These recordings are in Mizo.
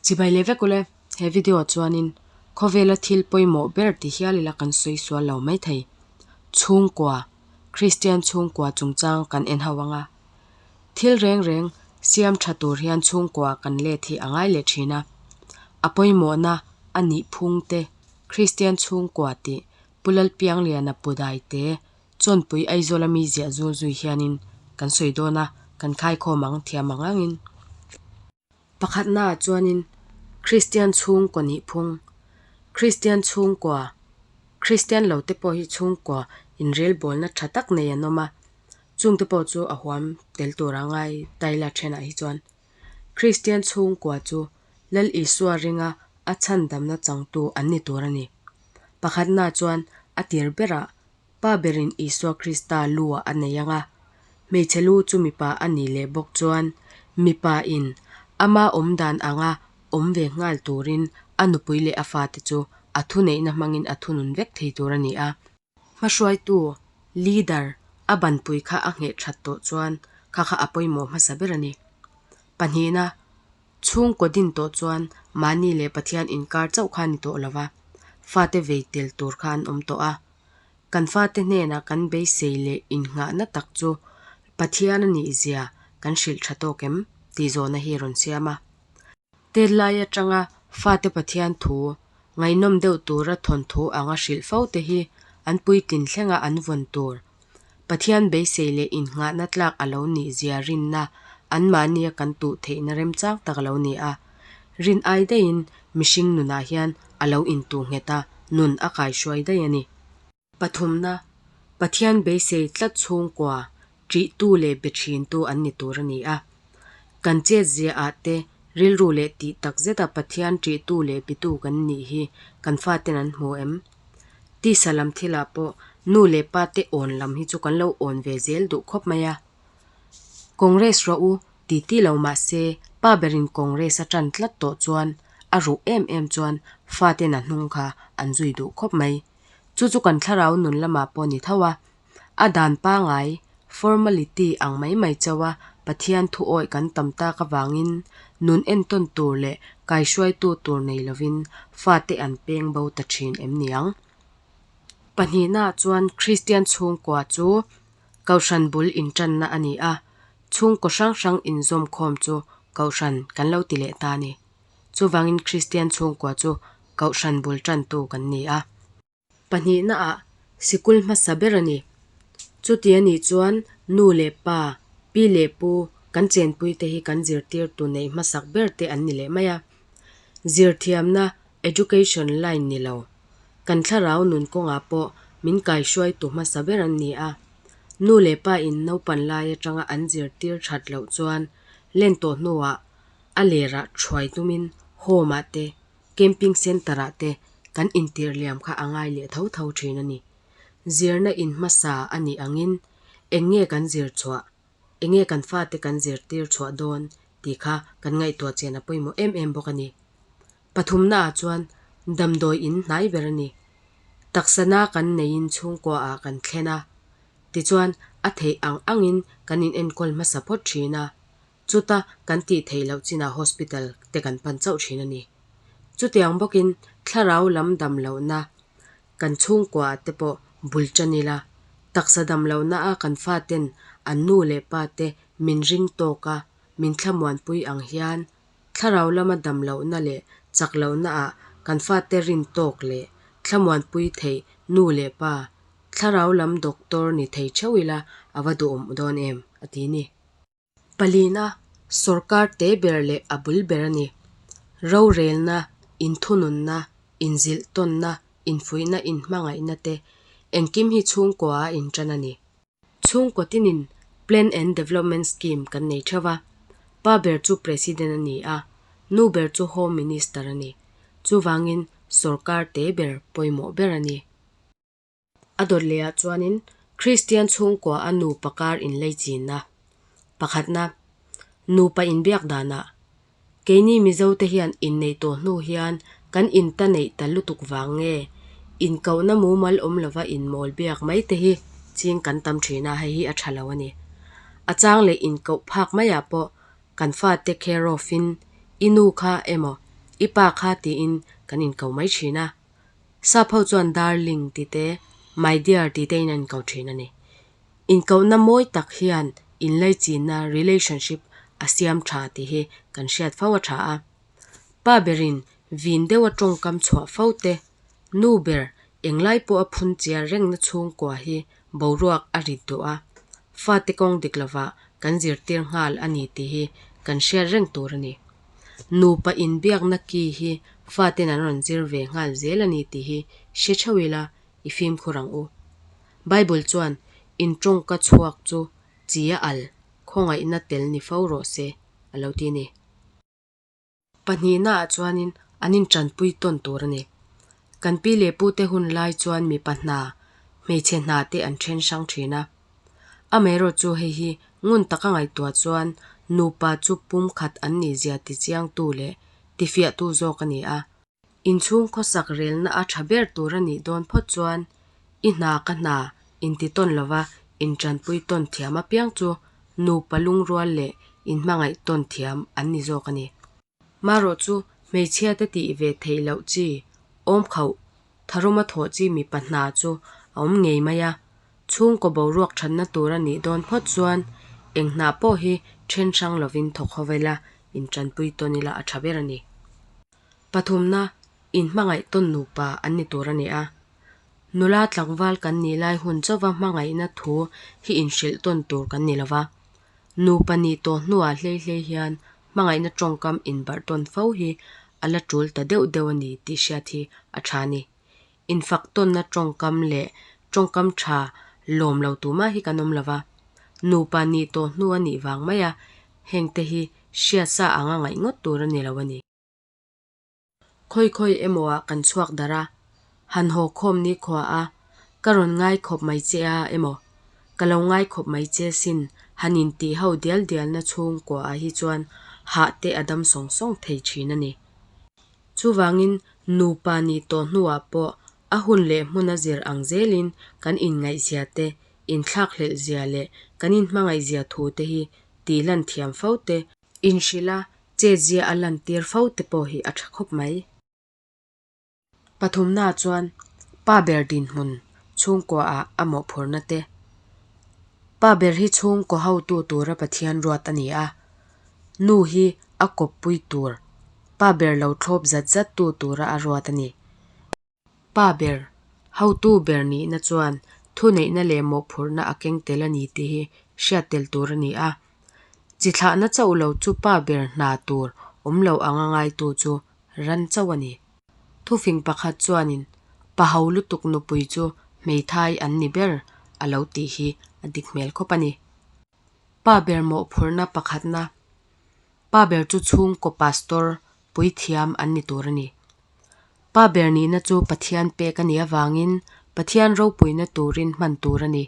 Chibai leh vek ule, he video ah chuanin khawvela thil pawimawh ber ti hial ila kan sawi sual lo maithei. Chhungkua, Kristian chhungkua chungchang kan en ho ang a. Thil reng reng siam tha tur hian chhungkua kan let hi a ngai leh thin a. A pawimawhna a nih phung te Kristian chhungkua tih Pu Lalpiangliana Pudai te Chawnpui Aizawla mi ziah zul zui hianin kan sawi dawn a, kan khaikhawm ang thiam ang angin. Pakhatnaah chuanin Kristian chhungkaw nih phung, Kristian chhungkua, Kristian lote pawh hi chhungkua inrelbawlna tha tak nei an awm a, chungte pawh chu a huam tel tura ngai taila thenah hi chuan Kristian chhungkua chu Lal Isua ringa a chhandamna changtu an ni tur a ni. Pakhatnaah chuan a tir berah Pa berin Isua Krista lu ah a nei ang a, hmeichhe lu chu mipa a nih leh bawk chuan mipa in ama awm dan anga awm ve nghal turin a nupui leh a fate chu a thuneihna hmangin a thunun vek thei tur a ni a. Hmahruaitu, leader, a banpui kha a ngheh that tawh chuan kha kha a pawimawh hmasa ber a ni. Pahnihna, Chhungkaw din tawh chuan mahni leh Pathian inkar chauh kha a ni tawh lova, fate vei tel tur kha an awm tawh a. Kan fate hnenah kan beisei leh innghahna tak chu Pathian a nih zia kan hrilh tha tawk em? tih zawhna hi a rawn siam a. Tet lai atanga fate Pathian thu ngaihnawm deuh tura thawnthu anga hrilh fo te hi an puitlin thlenga an vawn tur Pathian beisei leh innghahna tlak a lo nih zia rinna anmahnia kan tuh theihna remchang tak a lo ni a. Rin ai daihin mihring nunah hian a lo intuh nghet a, nun a kaihruai daih a ni. Pathumna, Pathian beisei tlat chhungkua, ṭihtu leh be ṭhintu an ni tur a ni a. Kan chetziah ah te rilru leh tih tak zeta Pathian ṭihtu leh bitu kan nih hi kan faten an hmu em? Tisa lam thilah pawh nu leh pa te awn lam hi chu kan lo awn ve zel duh khawp mai a. Congress rawh u ti ti lo mah se pa berin Congress a ṭan tlat tawh chuan a ruh em em chuan faten a hnung kha an zui duh khawp mai. Chu chu kan thlarau nun lamah pawh ni tho a. A dan pangai, formality, ang mai mai chauha Pathian thu awih kan tam tak avangin nun entawn tur leh kaihruaitu tur nei lovin fate an peng bo ta thin em ni ang? Pahnihnaah chuan Kristian chhungkua chu Kohhran bul intanna a ni a, chhungkaw hrang hrang inzawmkhawm chu Kohhran kan lo ti leh ta a ni. Chuvangin Kristian chhungkua chu Kohhran bul tantu kan ni a. Pahnihnaah sikul hmasa ber a ni. Chuti a nih chuan nu leh pa, pi leh pu kan chenpuite hi kan zirtirtu neih hmasak ber te an ni leh mai a. Zirthiamna, education line ni lo, kan thlarau nun kawngah pawh min kaihruaitu hmasa ber an ni a. Nu leh pa in naupan lai atanga an zirtir that loh chuan len tawh hnuah a lerah thuai tumin home ah te Camping Centre ah te kan intir liam kha a ngai leh tho tho thin a ni. Zirna in hmasa a nih angin eng nge kan zir chhuah, eng nge kan fate kan zirtir chhuah dawn tih kha kan ngaihtuah chian a pawimawh em em bawk a ni. Pathumna ah chuan damdawi in hnai ber a ni. Taksana kan neiin chhungkua ah kan thlen a, tichuan a theih ang angin kan in enkawl hmasa phawt thin a, Chuta kan tih theih loh chinah hospital te kan pan chauh thin a ni. Chutiang bawkin thlarau lam dam lohna kan chhungkua te pawh bul tan ila, taksa dam lohna a kan faten an nu leh pa te min ring tawk a, min thlamuanpui ang hian thlarau lama dam lohna leh chak lohna ah kan fate rin tawk leh thlamuanpui theih nu leh pa thlarau lam doctor ni thei theuh ila a va duhawm dawn em a ti ni. Palina, Sorkar te ber leh a bul ber a ni. Rorelna, inthununna, inzilhtawnna, infuihna, inhmangaihna te engkim hi chhungkua a intan a ni. Chhungkaw tinin Plan and Development Scheme kan nei theuh va, pa ber chu President a ni a, nu ber chu Home Minister a ni. Chuvangin sorkar te ber pawimawh ber a ni. A dawt leh ah chuanin Kristian chhungkua a nupa kar inlei chinna pakhatna nupa inbiak danah keini Mizo te hian inneih tawh hnu hian kan inta neih ta lutuk vang nge inkohna mumal awm lova inmawl biak mai te hi ching kan tam thin a, hei hi a tha lo a ni. A chang leh inkoh phak maiah pawh kan fate care off in i nu kha emaw I pa kha tiin kan inko mai thin a. Sap ho chuan darling ti te, my dear ti tein an inko thin a ni. Inkohna mawi tak hian inlaichinna, relationship, a siam tha tih hi kan hriat fo a tha a. Pa berin vin deuha tawngkam chhuah fo te, nu ber englai pawh a phun chiar rengna chhungkua hi boruak a rit duh a, fate kawng dik lovah kan zirtir nghal a ni tih hi kan hriat reng tur a ni. Nupa inbiakna ki hi faten an rawn zir ve nghal zel a ni tih hi hre theuh ila i fimkhur ang u. Bible chuan in tawngka chhuak chu chi a al khawngaihna tel ni fo rawh se a lo ti a ni. Pahnihnaah chuanin an intanpui tawn tur a ni. Kan pi leh pute hun lai chuan mipa hna, hmeichhe hna te an then hrang thin a. Amaherawh chu hei hi ngun taka ngaihtuah chuan nupa chu pumkhat an nih zia tichiangtu leh tifiahtu zawk a ni a. Inchhung khawsak relna a tha ber tur a nih dawn phawt chuan i hna ka hna inti tawn lova intanpui tawn thiam apiang chu nupa lungrual leh inhmangaih tawn thiam an ni zawk a ni. Marawh chu hmeichhiate tih ve theih loh chi, awmkhauh, tharuma thawh chi mipa hna chu a awm ngei mai a. Chhungkaw boruak thatna tur a nih dawn phawt chuan eng hna pawh hi then hrang lovin thawk ho ila intanpui tawn ila a tha ber a ni. Pathumna, inhmangaih tawn nupa an ni tur a ni a. Nula tlangval kan nih lai hun chauva hmangaihna thu hi inhrilh tawn tur kan ni lova. Nupa nih tawh hnuah hlei hlei hian hmangaihna tawngkam inbarh tawn fo hi a la tul ta deuh deuh a ni tih hriat hi a tha a ni. Infak tawnna tawngkam leh tawngkam tha lawm lo tumah hi kan awm lova. Nupa nih tawh hnu a nih vang mai a, hengte hi hriatsa anga ngaih ngawt tur a ni lo a ni. Khawi khawi emaw ah kan chhuak darh a, han haw khawm ni khua a, ka rawn ngai khawp mai che a emaw, ka lo ngai khawp mai che sin han in tih ho dial dial na chhungkua ah hi chuan hah te a dam sawng sawng thei thin a ni. Chuvangin nupa nih tawh hnuah pawh a hun leh hmun a zir ang zelin kan inngaihzia te, inthlakhlelh zia leh kan inhmangaih zia thu te hi tih lan thiam fo te, Inhrilh a, chetzia a lantir fo te pawh hi a tha khawp mai. Pathumna chuan pa ber dinhmun chhungkua ah a mawhphurhna te. Pa ber hi chhungkaw hotu tura Pathian ruat a ni a, nu hi a kawppui tur, pa ber lo thlawp zat zat tu tura a ruat a ni. Pa ber, hotu ber nihna chuan thuneihna leh mawhphurhna a keng tel a ni tih hi hriat tel tur a ni a. Chi thlahna chauh lo chu pa ber hna tur awm lo anga ngaitu chu ran chauh a ni. Thufing pakhat chuanin pa ho lutuk nupui chu hmeithai an ni ber a lo tih hi a dik hmel khawp a ni. Pa ber mawhphurhna pakhatna, Pa ber chu chhungkaw pastor puithiam an ni tur a ni. Pa ber nihna chu Pathian pek a nih avangin Pathian ropuina turin hman tur a ni.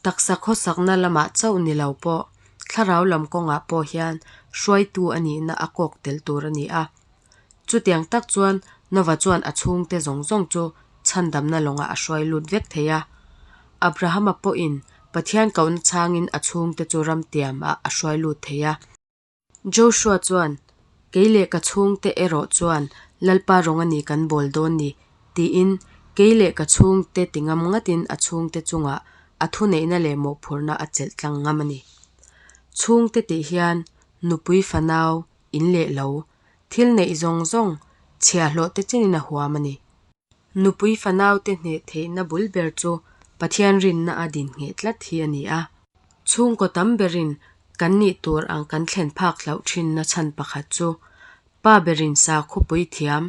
Taksa khawsakna lamah chauh ni lo pawh thlarau lam kawngah pawh hian hruaitu a nihna a kawk tel tur a ni a. Chutiang tak chuan Nova chuan a chhungte zawng zawng chu chhandamna lawngah a hruai lut vek thei a. Abrahama pawhin Pathian kohna chhangin a chhungte chu ramtiamah a hruai lut thei a. Joshua chuan, Kei leh ka chhungte erawh chuan Lalpa rawng a ni kan bawl dawn ni, tiin kei leh ka chhungte ti ngam ngatin a chhungte chungah a thuneihna leh mawhphurhna a chelh tlang ngam a ni. Chhungte tih hian nupui fanau, in leh lo, thil neih zawng zawng, chhiahhlawh te chenin a huam a ni. Nupui fanaute hneh theihna bul ber chu Pathian rinna a din ngheh tlat hi a ni a. Chhungkaw tam berin kan nih tur ang kan thlen phak hlauh thinna chhan pakhat chu pa berin sakhawpui thiam,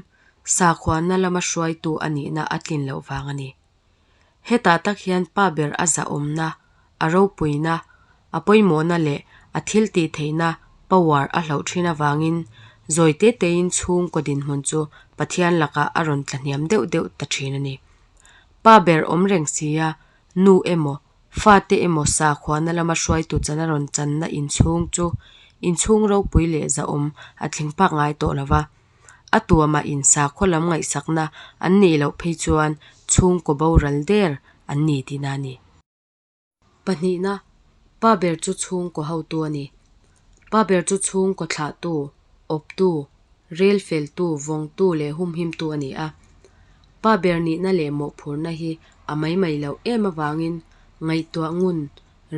sakhuana lama hruaitu a nihna a tlin loh vang a ni. Hetah tak hian pa ber a zahawmna, a ropuina, a pawimawhna leh a thil tih theihna, power, a hlauh thin avangin zawi te tein chhungkaw dinhmun chu Pathian lakah a rawn tlahniam deuh deuh ta thin a ni. Pa ber awm reng sia, nu emaw, fate emaw sakhuana lama hruaitu chan a rawn channa inchhung chu inchhung ropui leh zahawm a thleng phak ngai tawh lova. A tuamah in sakhaw lam ngaihsakna an neih loh phei chuan chhungkaw boral der an ni tihna a ni. Pahnihna, pa ber chu chhungkaw hotu a ni. Pa ber chu chhungkaw thlahtu, awptu, Rel feltu, vawngtu leh humhimtu a ni a. Pa ber nihna leh mawhphurhna hi a mai mai loh em avangin ngaihtuah ngun,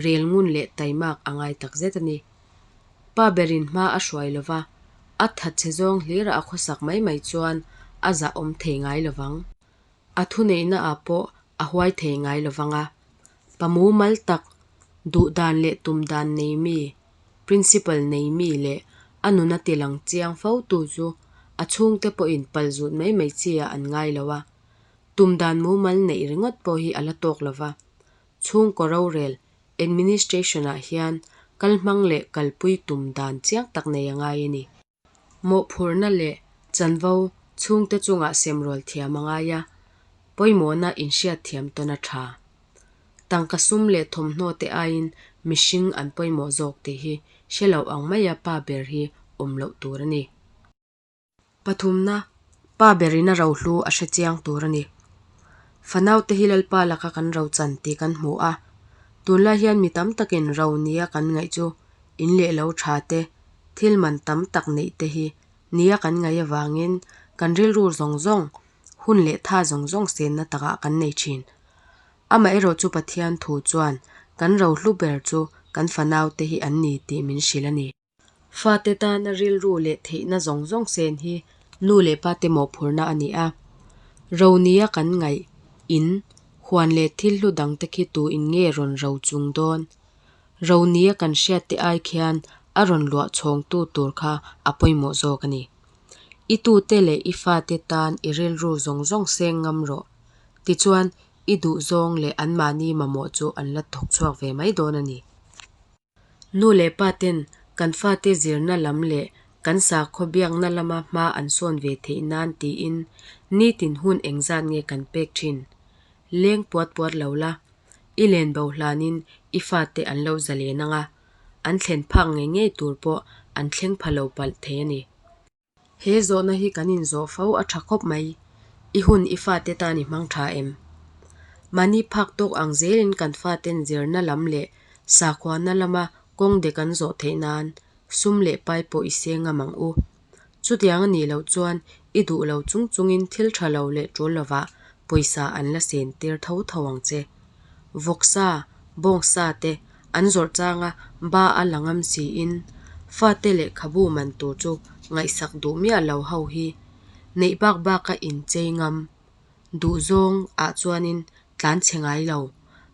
rel ngun leh taimak a ngai takzet a ni. Pa berin hma a hruai lova, a thatchhe zawng hlira a khawsak mai mai chuan a zahawm thei ngai lovang. A thuneihna ah pawh a huai thei ngai lovang a. Pa mumal tak, duh dan leh tum dan nei mi, principle nei mi leh a nuna tilang chiang fo tu chu a chhungte pawhin pal zut mai mai chi ah an ngai lo a. Tum dan mumal neih ringawt pawh hi a la tawk lova. Chhungkaw rorel, administration ah hian kalhmang leh kalpui tum dan chiang tak nei a ngai a ni. Mawhphurhna leh chanvo chhungte chungah semrual thiam a ngai a, pawimawhna inhriat thiam tawn a tha. Tangka sum leh thawmhnaw te aiin mihring an pawimawh zawk tih hi hre lo ang maia pa ber hi awm loh tur a ni. Pathumna, pa berin a rohlu a hre chiang tur a ni. Fanaute hi Lalpa laka kan ro chan tih kan hmu a, tunlai hian mi tam takin ro nia kan ngaih chu in leh lo tha te, thil man tam tak neih te hi nia kan ngaih avangin kan rilru zawng zawng, hun leh tha zawng zawng senna takah kan nei thin. Amaherawh chu Pathian thu chuan kan rohlu ber chu kan fanaute hi an ni tih min hrilh a ni. Fate tana rilru leh theihna zawng zawng sen hi nu leh pate mawhphurhna a ni a. Ro nia kan ngaih, in, huan leh thil hlu dangte khi tu in nge rawn ro chung dawn? Ro nia kan hriat te ai khian a rawn luah chhawngtu tur kha a pawimawh zawk a ni. I tute leh i fate tan i rilru zawng zawng seng ngam rawh. Tichuan, i duhzawng leh anmahni mamawh chu an la thawk chhuak ve mai dawn a ni. Nu leh pa ten kan fate zirna lam leh kan sakhaw biakna lama hma an sawn ve theih nan tiin nitin hun engzat nge kan pek thin? Leng puat puat lo la, i len bo hlanin i fate an lo zalen ang a, an thlen phak ngei ngei tur pawh an thleng pha lo palh thei a ni. He zawhna hi kan inzawh fo a tha khawp mai. I hun i fate tan i hmang tha em? Mahni phak tawk ang zelin kan faten zirna lam leh sakhuana lama kawng dek an zawh theih nan sum leh pai pawh i seng ngam ang u. Chutiang a nih loh chuan i duh lo chung chungin thil tha lo leh tul lovah pawisa an la sen tir tho tho ang che. Vawksa, bawngsa te an zawrh changa ba a la ngam siin fate lehkhabu man tur chu ngaihsak duh miah lo ho hi neih bak baka inchei ngam duhzawng ah chuanin tlan chhe ngai lo.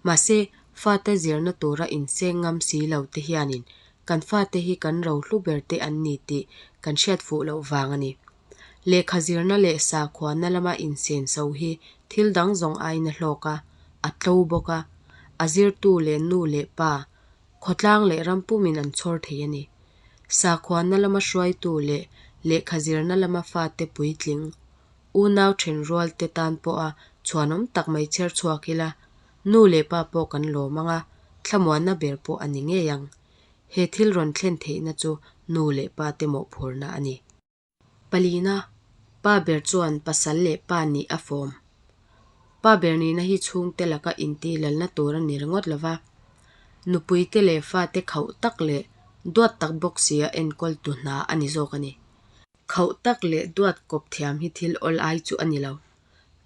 Mahse, fate zirna tura inseng ngam si lo te hianin kan fate hi kan rohlu ber te an ni tih kan hriat fuh loh vang a ni. Lehkha zirna leh sakhuana lama insenso hi thil dang zawng aiin a hlawk a, a tlo bawk a, a zirtu leh nu leh pa, khawtlang leh ram pumin an chhawr thei a ni. Sakhuana lama hruaitu leh lehkha zirna lama fate puitling, unau thenrual te tan pawha chhuanawm tak mai chher chhuak ila, nu leh pa pawh kan lawm ang a, thlamuanna ber pawh a ni ngei ang. He thil rawn thlen theihna chu nu leh pa te mawhphurhna a ni. Palina, Pa ber chuan pasal leh pa nih a fawm. Pa ber nihna hi chhungte laka inti lalna tur a ni ringawt lo va, nupuite leh fate khauh tak leh duat tak bawk sia enkawl tu hna a ni zawk a ni. Khauh tak leh duat kawp thiam hi thil awl ai chu a ni lo.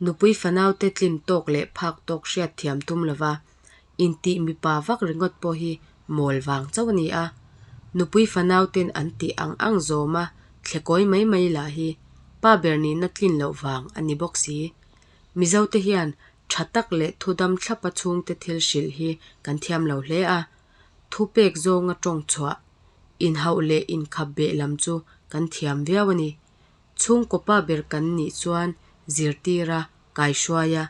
Nupui fanaute tlin tawk leh phak tawk hriat thiam tum lova intih mipa vak ringawt pawh hi mawl vang chauh a ni a. Nupui fanauten an tih ang ang zawma thlekawi mai mai lah hi pa ber nihna tlin loh vang a ni bawk si. Mizote hian tha tak leh thudam thlapa chhungte thil hrilh hi kan thiam lo hle a. Thupek zawnga tawng chhuah, inhauh leh inkhap beh lam chu kan thiam viau a ni. Chhungkaw pa ber kan nih chuan zirtira, kaihruaia,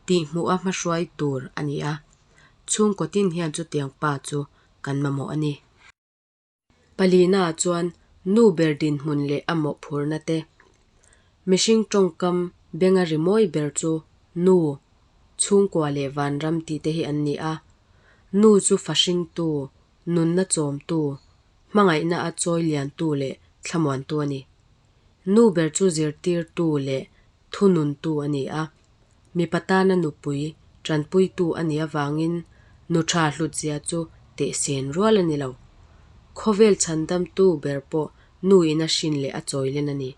tihhmuha hmahruai tur a ni a. Chhungkaw tin hian chutiang pa chu kan mamawh a ni. Palinaah chuan nu ber dinhmun leh a mawhphurhna te. Mihring tawngkam benga rimawi ber chu nu, chhungkua leh vanram tih te hi an ni a. Nu chu fahringtu, nunna chawmtu, hmangaihna a chawi liantu leh thlamuantu a ni. Nu ber chu zirtirtu leh thununtu a ni a, mipa tana nupui tanpuitu a nih avangin nu tha hlutzia chu tehsen rual a ni lo. Khawvel chhandamtu ber pawh nu in a hrin leh a chawi len a ni.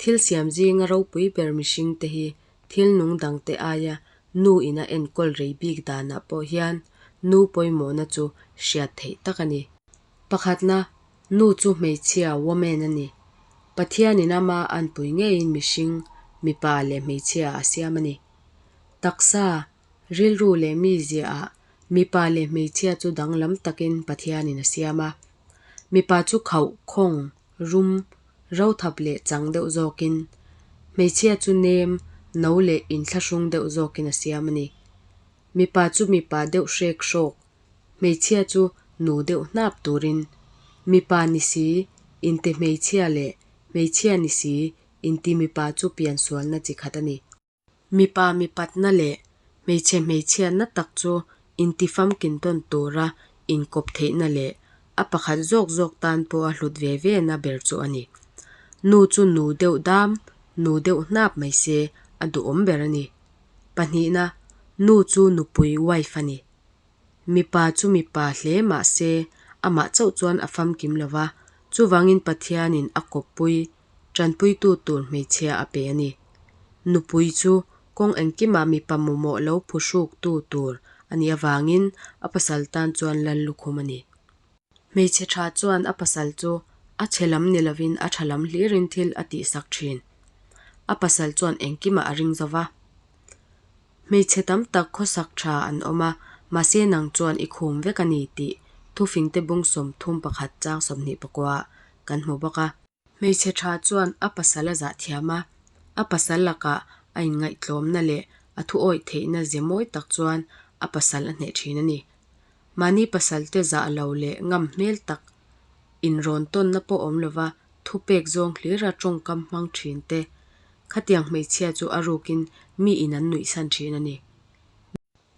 Thil siam zinga ropui ber mihringte hi thil nung dangte aia nu in a enkawl rei bik danah pawh hian nu pawimawhna chu hriat theih tak a ni. Pakhatna, nu chu hmeichhia, woman, a ni. Pathianin ama anpui ngeiin mihring, mipa leh hmeichhia a siam a ni. Taksa, rilru leh miziaah mipa leh hmeichhia chu danglam takin Pathianin a siam a. Mipa chu khauh, khawng, rum, rothap leh chang deuh zawkin, hmeichhia chu nem, no leh inthlahrung deuh zawkin a siam a ni. Mipa chu mipa deuh hrek hrawk, hmeichhia chu nu deuh hnap turin, mipa ni si, inte hmeichhia leh hmeichhia ni si, inti mipa chu piansualna chi khat a ni. Mipa mipatna leh hmeichhe hmeichhiatna tak chu intifamkin tawn tura inkawp theihna leh a pakhat zawk zawk tan pawha hlut ve ve na ber chu a ni. Nu chu nu deuh dam, nu deuh hnap mai se a duhawm ber a ni. Pahnihna, nu chu nupui, wife, a ni. Mipa chu mipa hle mah se amah chauh chuan a famkim lo va, chuvangin Pathianin a kawppui Ṭanpuitu tur hmeichhia a pe a ni. Nupui chu kawng engkimah mipa mawmawh lo phuhruktu tur a nih avangin a pasal tan chuan lal lukhum a ni. Hmeichhe ṭha chuan a pasal chu a chhe lam ni lovin a ṭha lam hlirin thil a tihsak ṭhin. A pasal chuan engkimah a ring zo va. Hmeichhe tam tak khawsak ṭha an awm a, mahse nang chuan i khum vek a ni tih thufingte bung 31 chang 24 kan hmu bawk a. Hmeichhe tha chuan a pasal a zah thiam a, a pasal lakah a inngaihtlawmna leh a thu awih theihna ze mawi tak chuan a pasal a hneh thin a ni. Mahni pasalte zah lo leh ngam hmel tak inrawn tawnna pawh awm lova thupek zawng hlira tawngkam hmang thin te, khatiang hmeichhia chu a rukin mi in an nuihsan thin a ni.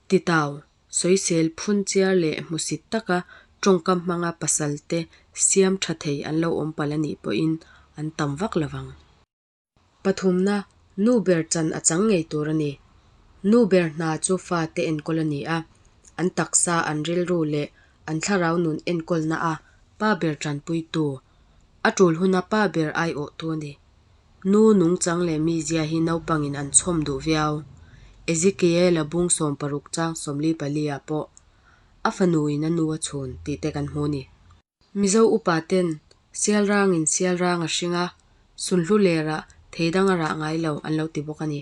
Titau. Sawisel phun chiar leh hmusit taka tawngkam hmanga pasalte siam tha thei an lo awm palh a nih pawhin an tam vak lo vang. Pathumna, nu ber chan a chang ngei tur a ni. Nu ber hna chu fate enkawl a ni a, an taksa, an rilru leh an thlarau nun enkawlna a pa ber tanpuitu, a tul huna pa ber aiawhtu a ni. Nu nungchang leh mizia hi naupangin an chhawm duh viau. Ezekiel-a bung 60 chang 44 ah pawh a fanuin a nu a chhun tih te kan hmu a ni. Mizo upa ten Sialrangin Sialrang a hring a, Sunhlu lerah thei dang a rah ngai lo an lo ti bawk a ni.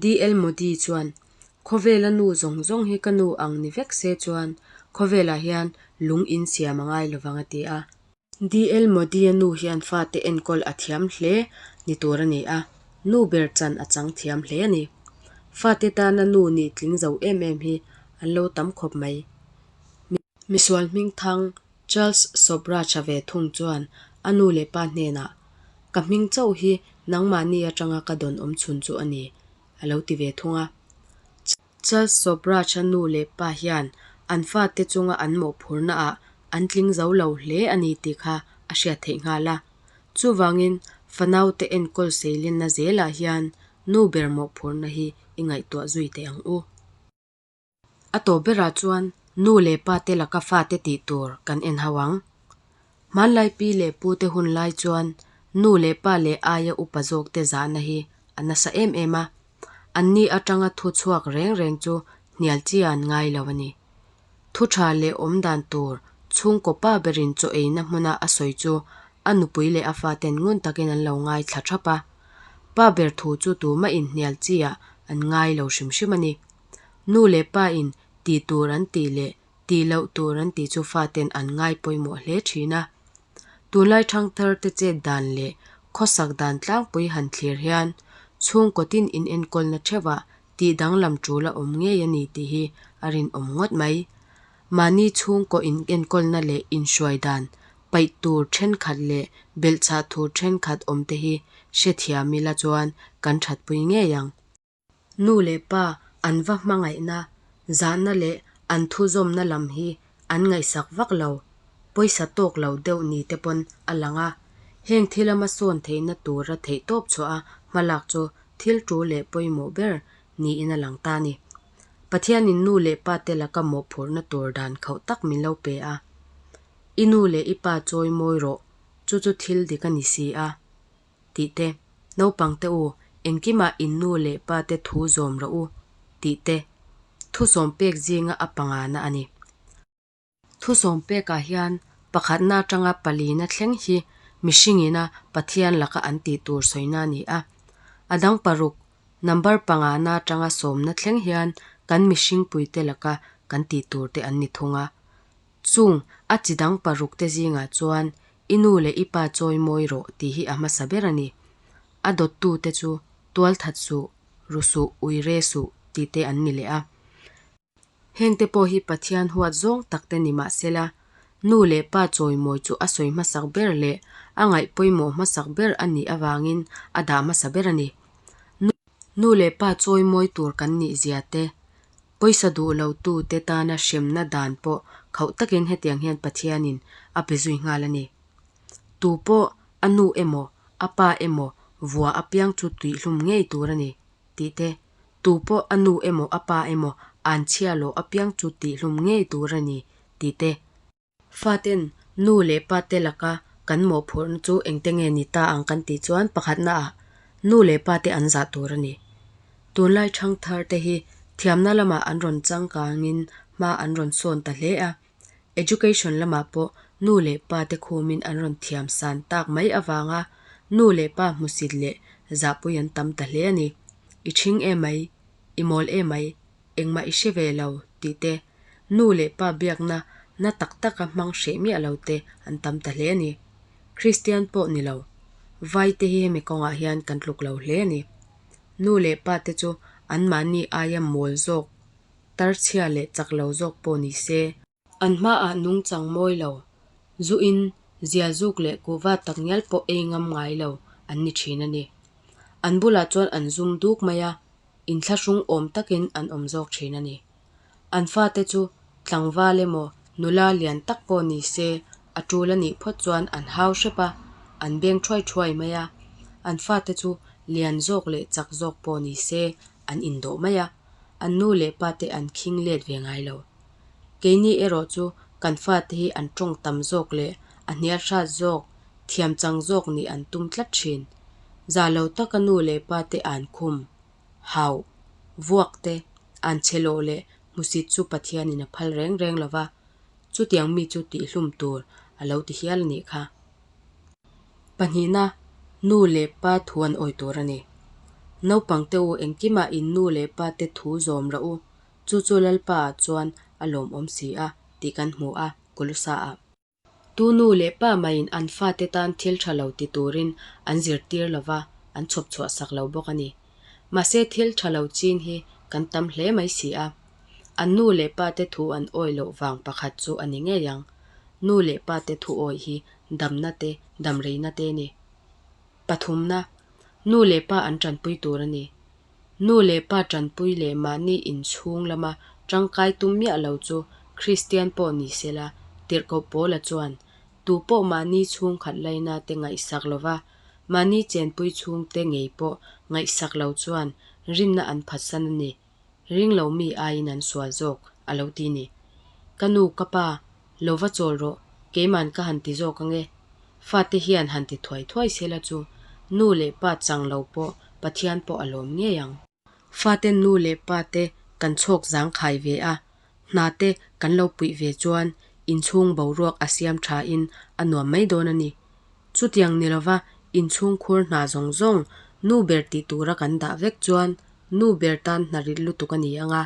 DL Modi chuan, Khawvela nu zawng zawng hi ka nu ang ni vek se chuan khawvelah hian lung in siam a ngai lovang a ti a. DL Modi-a nu hian fate enkawl a thiam hle ni tur a ni a, nu ber chan a chang thiam hle a ni. Fate tana nu nih tling zo em em hi an lo tam khawp mai. Misual hmingthang Charles Sobhraj-a ve thung chuan a nu leh pa hnenah, Ka hming chauh hi nangmahni atanga ka dawn awm chhun chu a ni, a lo ti ve thung a. Charles Sobhraj-a nu leh pa hian an fate chunga an mawhphurhnaah an tling zo lo hle a ni tih kha a hriat theih nghal a. Chuvangin, fanaute enkawl seilenna zelah hian nu ber mawhphurhna hi i ngaihtuah zui teh ang u. A tawp berah chuan nu leh pate laka fate tih tur kan en hauh ang. Hmanlai pi leh pute hun lai chuan nu leh pa leh aia upa zawkte zahna hi a nasa em em a, anni atanga thu chhuak reng reng chu hnial chi an ngai lo a ni. Thu tha leh awm dan tur chhungkaw pa berin chaw eina hmuna a sawi chu a nupui leh a faten ngun takin an lo ngaithla thap a, pa ber thu chu tumah inhnial chi ah an ngai lo hrim hrim a ni. Nu leh pa in tih tur an tih leh Tih loh tur an tih chu faten an ngai pawimawh hle thin a. Tunlai thangthar te chet dan leh khawsak dan tlangpui han thlir hian chhungkaw tin inenkawlna theuhah tih danglam tul a awm ngei a ni tih hi a rinawm ngawt mai. Mahni chhungkaw inenkawlna leh inhruai dan paih tur thenkhat leh belhchhah tur thenkhat awm te hi hrethiam ila chuan kan thatpui ngei ang. Nu leh pa an va hmangaihna, zahna leh an thuzawmna lam hi an ngaihsak vak lo, pawisa tawk lo deuh ni te pawn a lang a. Heng thil ama sawn theihna tura theihtawp chhuah a hmalak chu thil tul leh pawimawh ber niin a lang ta a ni. Pathianin nu leh pa te laka mawhphurhna tur dan khauh tak min lo pe a. I nu leh i pa chawi mawi rawh, chu chu thil dik a ni si a, tih te. Naupangte u, engkimah in nu leh pa te thu zawm rawh u, tih te thusawm pek zinga a pangana a ni. Thusawm pekah hian pakhatna atanga palina thleng hi mihringina Pathian laka an tih tur sawina a ni a. A dang paruk, number pangana atanga sawmna thleng hian kan mihringpuite laka kan tih tur te an ni thung a. Chung a chi dang paruk te zingah chuan i nu leh i pa chawi mawi rawh tih hi a hmasa ber a ni. A dawttu te chu tualthat suh, ru suh, ui re suh tih te an ni leh a. Hengte pawh hi Pathian huat zawng tak te ni mah sela, nu leh pa chawimawi chu a sawi hmasak ber leh a ngaih pawimawh hmasak ber a nih avangin a dah hmasa ber a ni. Nu leh pa chawimawi tur kan nih zia te, pawisa duh lo tu te tana hremna dan pawh khauh takin hetiang hian Pathianin a pe zui nghal a ni. Tu pawh a nu emaw a pa emaw vua apiang chu tuihlum ngei tur a ni tih te, Tu pawh a nu emaw a pa emaw an chhia loh apiang chu tihhlum ngei tur a ni tih te. Faten nu leh pa te laka kan mawhphurhna chu engte nge ni ta ang kan tih chuan pakhatna ah nu leh pa te an zah tur a ni. Tunlai thangthar te hi thiamna lamah an rawn changkangin hma an rawn sawn ta hle a. Education lamah pawh nu leh pa te khumin an rawn thiam san tak mai avanga nu leh pa hmusit leh zahpui an tam ta hle a ni. I ṭhing emai, i mawl emai, engmah i hre ve lo tih te, nu leh pa biakna na tak taka hmang hreh miah lo te an tam ta hle a ni. Kristian pawh ni lo, vai te hi hemi kawngah hian kan tluk lo hle a ni. Nu leh pa te chu anmahni aia mawl zawk Tarchhia leh chak lo zawk pawh ni se. An hmaah nungchang mawi lo, zu in, zia zuk leh kuhva tak ngial pawh ei ngam ngai lo an ni thin a ni. An bulah chuan an zum duk mai a, inthlahrung awm takin an awm zawk thin a ni. An fate chu tlangval emaw nula lian tak pawh ni se a tul a nih phawt chuan an hau hrep a, an beng thuai thuai mai a. An fate chu lian zawk leh chak zawk pawh ni se an indawh mai a. an nu leh pa te an khing let ve ngai lo. Keini erawh chu kan fate hi an tawng tam zawk leh a hnial hrat zawk, thiam chang zawk nih an tum tlat thin. Za lo taka nu leh pa te an khum, hauh, vuak te, an che loh leh hmusit chu Pathianin a phal reng reng lo va, chutiang mi chu tihhlum tur a lo ti hial a nih kha. Pahnihna, nu leh pa thu an awi tur a ni. Naupangte u engkimah in nu leh pa te thu zawm rawh u, chu chu Lalpa ah chuan a lawmawm si a, tih kan hmu a, Kulusa ah. Tu nu leh pa maiin an fate tan thil tha lo ti turin an zirtir lo va, an chhawp chhuah sak lo bawk a ni. Mahse thil tha lo chin hi kan tam hle mai si a. An nu leh pa te thu an awi loh vang pakhat chu a ni ngei ang. Nu leh pa te thu awi hi damna te, damreina te ni. Pathumna, Nu leh pa an tanpui tur a ni. Nu leh pa tanpui leh mahni inchhung lama tangkai tum miah lo chu Kristian pawh ni sela, tirhkoh Paula chuan, Tu pawh mahni chhungkhat laina te ngaihsak lova, mahni chenpui chhungte ngei pawh ngaihsak lo chuan rinna an phatsan a ni. Ring lo mi aiin an sual zawk, a lo ti ni. Ka nu, ka pa, lo va chawl rawh, keiman ka han ti zawk ange. Fate hian han ti thuai thuai sela chu, nu leh pa chang lo pawh Pathian pawh a lawm ngei ang. Faten nu leh pa te kan chhawk zangkhai ve a, hna te kan lo puih ve chuan inchhung boruak a siam tha in a nuam mai dawn a ni. Chutiang ni lova inchhungkhur hna zawng zawng nu ber tih tura kan dah vek chuan nu ber tan hna rit lutuk a ni ang a,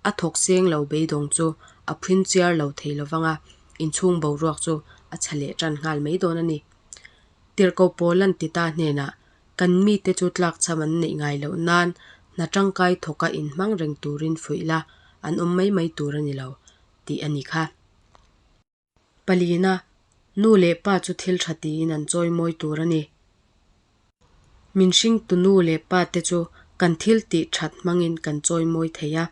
a thawk seng lo beidawng chu a phin chiar lo thei lovang a, inchhung boruak chu a chhe leh tan nghal mai dawn a ni. Tirhkoh Paula'n Tita hnenah, Kan mite chu tlakchham an neih ngai loh nan hna tangkai thawka inhmang reng turin fuih la, an awm mai mai tur a ni lo, tih a ni kha. Palina, nu leh pa chu thil tha tiin an chawi mawi tur a ni. Min hringtu nu leh pa te chu kan thil tih that hmangin kan chawi mawi thei a.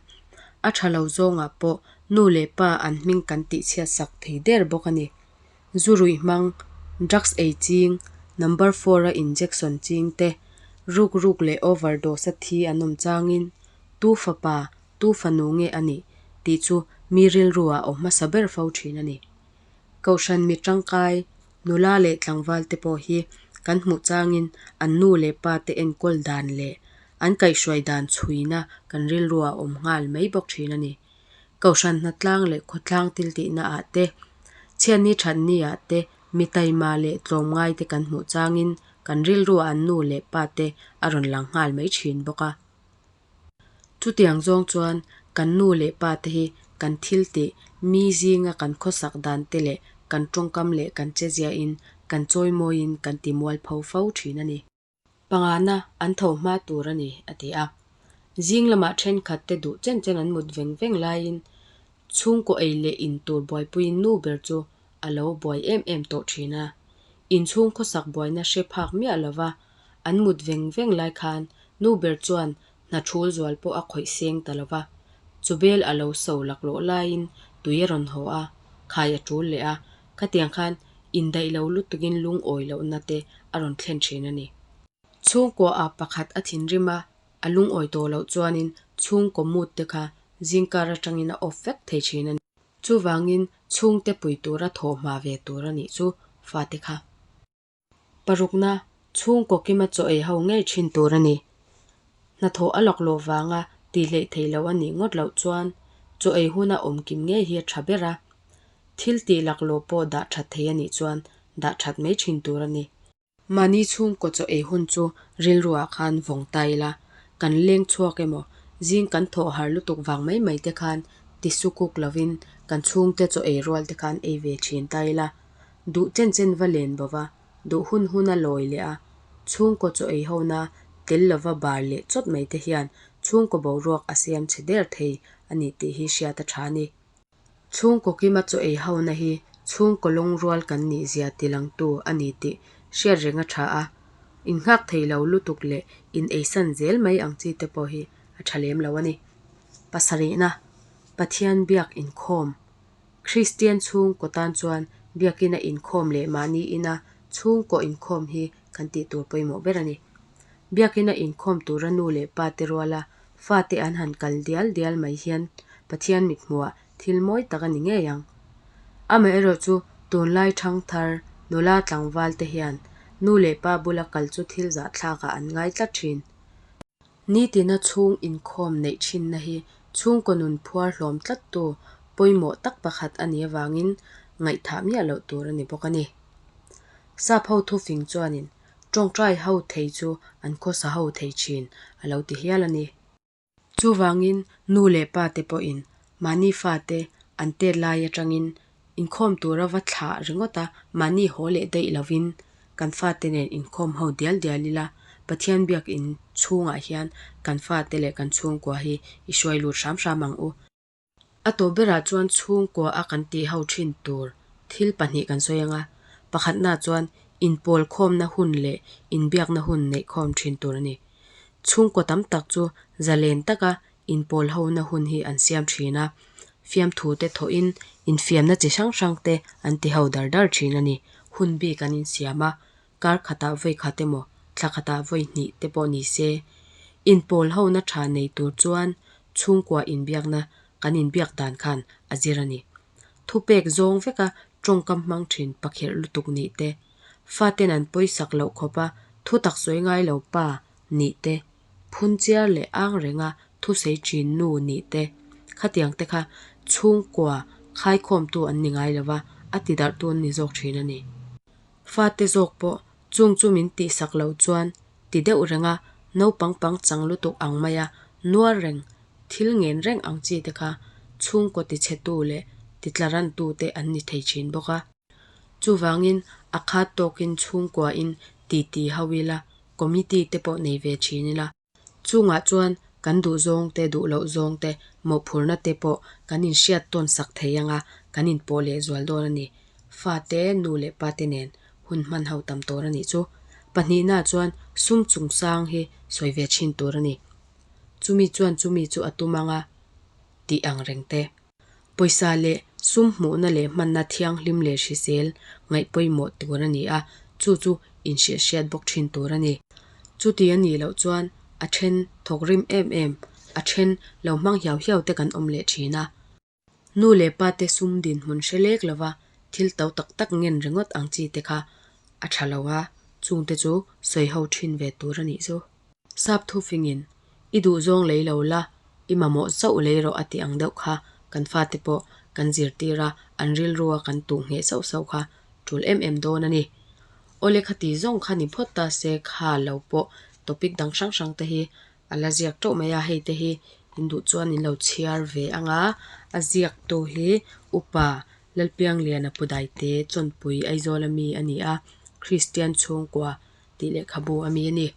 A tha lo zawngah pawh nu leh pa an hming kan tih chhiat sak thei der bawk a ni. Zu ruih hmang, drugs ei ching, number four a injection ching te, ruk ruk leh overdose a thi an awm changin tu fapa, Tu fanu nge a nih tih chu mi rilru ah awm hmasa ber fo thin a ni. Kohhran mi tangkai, nula leh tlangval te pawh hi kan hmuh changin an nu leh pa te enkawl dan leh an kaihhruai dan chhuina kan rilruah a awm nghal mai bawk thin a ni. Kohhran hnatlang leh khawtlang thiltihna ah te, chhiatni thatni ah te mi taima leh tlawmngai te kan hmuh changin kan rilruah an nu leh pa te a rawn lang nghal mai thin bawk a. Chutiang zawng chuan kan nu leh pa te hi kan thil tih, mi zinga kan khawsak dan te leh kan tawngkam leh kan cheziahin kan chawimawiin kan ti mualpho fo thin a ni. Pangana an tho hma tur a ni, a ti a. Zing lamah thenkhat te duh chen chen an mut veng veng laiin chhungkaw ei leh in tur buaipuiin nu ber chu a lo buai em em tawh thin a. Inchhung khawsak buaina hre phak miah lova an mut veng veng lai khan nu ber chuan hna thul zual pawh a khawih seng ta lova. Chubel a lo so laklawh laiin tui a rawn haw a, khai a tul leh a, khatiang khan indaih lo lutukin lungawi lohna te a rawn thlen thin a ni. Chhungkua ah pakhat a thinrim a, a lungawi tawh loh chuanin chhungkaw mood te kha zingkar atangin a off vek thei thin a ni. Chuvangin chhungte pui tura thawh hma ve tur a nih chu fate kha. Parukna, chhungkaw kima chaw ei ho ngei thin tur a ni. Hnathawh a laklawh vanga tih hleih theih loh a nih ngawt loh chuan chaw ei huna awm kim ngei hi a tha ber a. Thil tih laklawh pawh dah that thei a nih chuan dah that mai thin tur a ni. Mahni chhungkaw chaw ei hun chu rilruah khan vawng ta ila, kan leng chhuak emaw, zing kan thawh har lutuk vang mai mai te khan ti sukuk lovin kan chhungte chaw ei rual te khan ei ve thin ta ila, duh chen chen va len bo va, duh hun hun a lawi leh a, chhungkaw chaw ei hona tel lova bar leh chawt mai te hian chhungkaw boruak a siam chhe der thei a ni tih hi hriat a tha a ni. Chhungkaw kima chaw ei hona hi chhungkaw lawngrual kan nih zia tilangtu a ni tih hriat reng a tha a, innghak thei lo lutuk leh in eisan zel mai ang chi te pawh hi a tha lem lo a ni. Pasarihna, Pathian biak inkhawm. Kristian chhungkaw tan chuan biakina inkhawm leh mahni ina chhungkaw inkhawm hi kan tih tur pawimawh ber a ni. Biakina inkhawm tura nu leh pa te ruala fate an han kal dial dial mai hian Pathian mithmuhah thil mawi tak a ni ngei ang. Amaherawhchu tunlai thangthar nula tlangval te hian nu leh pa bula kal chu thil zahthlakah an ngai tlat thin. Nitina chhung inkhawm neih thinna hi chhungkaw nun phuar hlawm tlattu pawimawh tak pakhat a nih avangin ngaihthah miah loh tur a ni bawk a ni. Sap ho thufing chuanin Tawngtai ho thei chu an khawsa ho thei thin a lo ti hial a ni. Chuvangin nu leh pa te pawhin mahni fate an tet lai atangin inkhawm tura va thlah ringawt a, mahni haw leh daih lovin kan fate nen inkhawm ho dial dial ila, Pathian biakin chhungah hian kan fate leh kan chhungkua hi i hruai lut hram hram ang u. A tawp berah chuan chhungkua a kan tih ho thin tur thil pahnih kan sawi ang a, pakhatna chuan inpawl khawmna hun leh inbiakna hun neih khawm thin tur a ni. Chhungkaw tam tak chu zalen taka inpawl hona hun hi an siam thin a, fiamthu te thawhin infiamna chi hrang hrang te an ti ho dar dar thin a ni. Hun bik an insiam a, kar khatah vawi khat emaw thla khatah vawi hnih te pawh ni se, inpawl hona tha nei tur chuan chhungkua inbiakna kan inbiak dan khan a zir a ni. Thupek zawng veka tawngkam hmang thin pakhirh lutuk nih te, faten an pawisak loh khawpa thu tak sawi ngai lo pa nih te, phun chiar leh ang renga thusei thin nu nih te, khatiang te kha chhungkua khaikhawmtu an ni ngai lova, a tidarhtu an ni zawk thin a ni. Fate zawk pawh chung chu min tihsak loh chuan ti deuh renga naupang pang chang lutuk ang maia nuar reng, thil ngen reng ang chi te kha chhungkaw tichhetu leh titlarantu te an ni thei thin bawk a. Chuvangin a khat tawkin chhungkuain titi ho ila, committee te pawh nei ve thin ila. Chungah chuan kan duh zawng te, duh loh zawng te, mawhphurhna te pawh kan inhriat tawn sak thei ang a, kan inpawh leh zual dawn a ni. Fate, nu leh pate nen hun hman ho tam tur a nih chu. Pahnihnaah chuan sum chungchang hi sawi ve thin tur a ni. Chumi chuan chumi chu a tum ang a tih ang reng te. Pawisa leh sum hmuhna leh hmanna thianghlim leh hrisel ngaih pawimawh tur a ni a, chu chu inhrilhhriat bawk thin tur a ni. Chuti a nih loh chuan a then thawk rim em em, a then lo hmang hiau hiau te kan awm leh thin a. Nu leh pa te sum dinhmun hre lek lova thil to tak tak ngen ringawt ang chi te kha a tha lo a. Chungte chu sawi ho thin ve tur a nih chu. Sap thufingin, I duhzawng lei lo la, i mamawh chauh lei rawh a tih ang deuh kha kan fate pawh kan zirtir a, an rilrua kan tuh ngheh sauh sauh kha tul em em dawn a ni. Awle khati zawng kha ni phawt ta se kha lo pawh topic dang hrang hrang te hi a la ziak teuh mai a, hei te hi in duh chuan in lo chhiar ve ang a, a ziaktu hi Upa Lalpiangliana Pudaite Chawnpui Aizawl ami a ni a, Kristian chhungkua tih lehkhabu ami a ni.